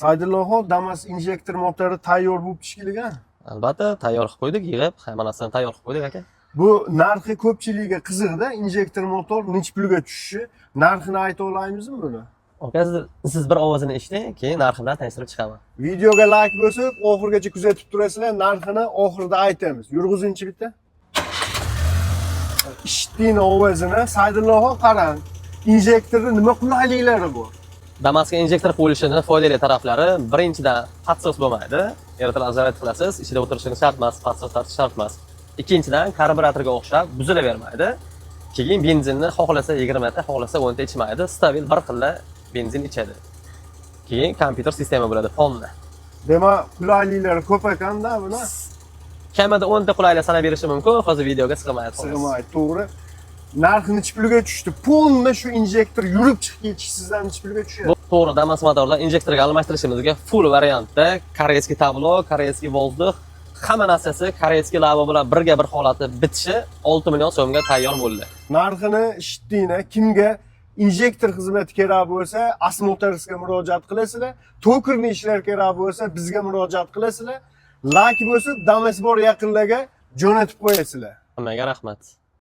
Saydillohon, Damas injektor motori tayyor bo'lib chiqilgan. Albatta, tayyor qilib qo'ydik, yig'ib, hamma narsani tayyor qilib qo'ydik, aka. Bu narxi ko'pchilikka qiziqda, injektor motor nechi pulga tushishi, narxini ayta olamizmi buni? Aka, siz bir ovozini eshiting, keyin narxi bilan tanishtirib chiqaman. Videoga like bosib, oxirigacha kuzatib turasizlar, narxini oxirida aytamiz. Yurg'izinchi bitta. Eshitding ovozini, Saydillohon, qarang. Injektorni nima qulayliklari bor? Damasga injektor qo'yilishini foydali taraflari: birinchidan, подсос bo'lmaydi. Ertalab zaryad qilasiz, ichida o'tirishingiz shart emas, подсос tortish shart emas. Ikkinchidan, karburatorga o'xshab buzilavermaydi. Keyin benzinni xohlasa 20 ta, xohlasa 10 ta ichmaydi. Stabil bir xilla benzin ichadi. Keyin kompyuter sistema bo'ladi, fonni. Demak, qulayliklari ko'p ekanda buni. Kamida 10 ta qulaylik sanab berishi mumkin, hozir videoga sig'maydi. Sig'maydi, to'g'ri. Narxi nechi pulga tushdi? Полный shu injektor yurib chiqib ketish sizdan nechi pulga tushadi? Bu to'g'ri, Damas motorlar injektorga almashtirishimizga full variantda корейский tablo, корейский воздух, hamma narsasi корейский lava bilan birga bir holati bitishi 6 million so'mga tayyor bo'ldi. Narxini eshitdinglar. Kimga injektor xizmati kerak bo'lsa, Asmotorsga murojaat qilasizlar. Токарный ishlar kerak bo'lsa, bizga murojaat qilasizlar. Like bosib, Damas bor yaqinlarga jo'natib qo'yasizlar. Hammaga rahmat.